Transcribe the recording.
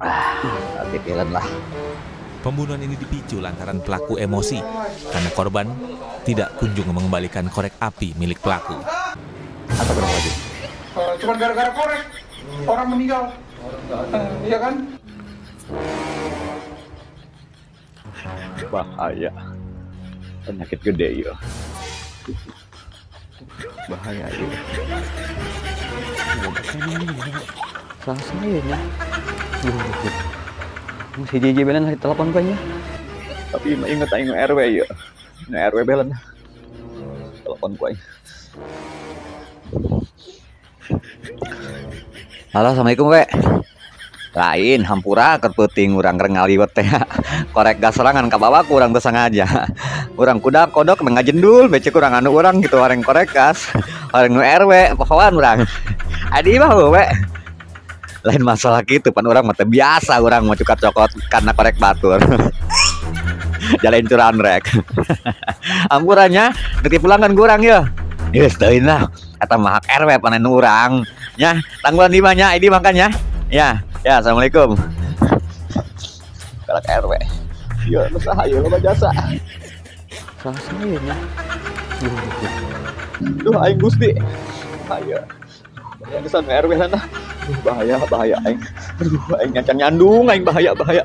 Ah, pipilan lah. Pembunuhan ini dipicu lantaran pelaku emosi karena korban tidak kunjung mengembalikan korek api milik pelaku. Atau berapa lagi? Cuman gara-gara korek orang meninggal, iya kan? Bahaya, penyakit gede ya. Bahaya ya. Salah saya nya. Si JJ belen telepon gue nya. Tapi inget aing RW ya. RW belen. Telepon gue. Halo, assalamualaikum we. Lain hampura keur peuting urang keur ngaliwet teh. Korek gas serangan ka bawa kurang teu sengaja. Urang kuda kodok ngajendul becek urang anu urang gitu orang korek gas. Orang nu RW pohoan urang. Adi mah we. Lain masalah gitu pan urang mah teu biasa urang mau cukat cokot karena korek batur. Jalain curahan rek. Ampurannya detik pulangan kurang ya. Geus teuing lah eta mah hak RW panen urang nya, tangguhan di mana ini makanya. Ya, ya, assalamualaikum. Galak RW. Yo, usaha yo loba jasa. Salah saya nya. Duh, aing Gusti. Bahaya. Bahaya geus RW lah. Duh, bahaya, bahaya aing. Aduh, aing nyacan nyandung, aing bahaya, bahaya.